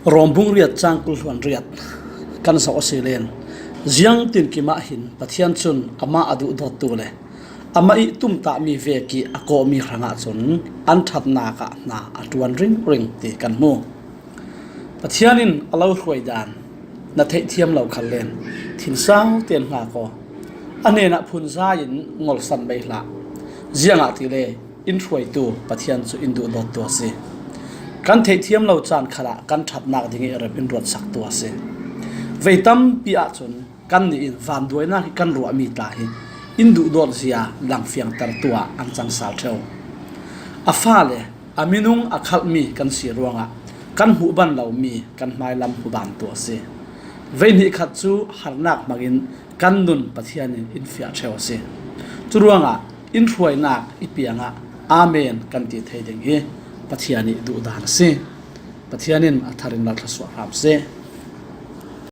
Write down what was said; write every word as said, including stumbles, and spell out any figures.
Rom bung riat cang kul hluan riat kan zoh a si len, ziangtin kimah hin Pathian cun amah a duhdawttu le amah ih tumtahmi vekih a kawhmi hrangah cun an ṭhatnak ah hna a ṭuan ringring ti kan hmu. Pathian in a lo hruai dan na theihthiam lo khal len, thinsau ten hngak aw, a hnenah phunzai in ngolsan bei hlah. Ziangahtile in hruaitu Pathian cu in duhdawttu a si. Kan theihthiam lo caan khalah kan ṭhatnak ding ih rem in ruatsaktu a si. Vei tampi ahcun kannih in vanduainak ih kan ruahmi tla hi in duhdawt zia langfiangtertu ah an cang sal ṭheu. A fale a minung a khalhmi kan si ruangah kan hmuh ban lomi kan hmailam hmubantu a si. Vei hnih khat cu harnak hmangin kan nun Pathian in in fiah ṭheu a si. Curuangah in hruainak i piangah Amen kan ti thei ding hi Pathian ih duhdan a si. Pathian in a thar in lo thlasuah hram seh.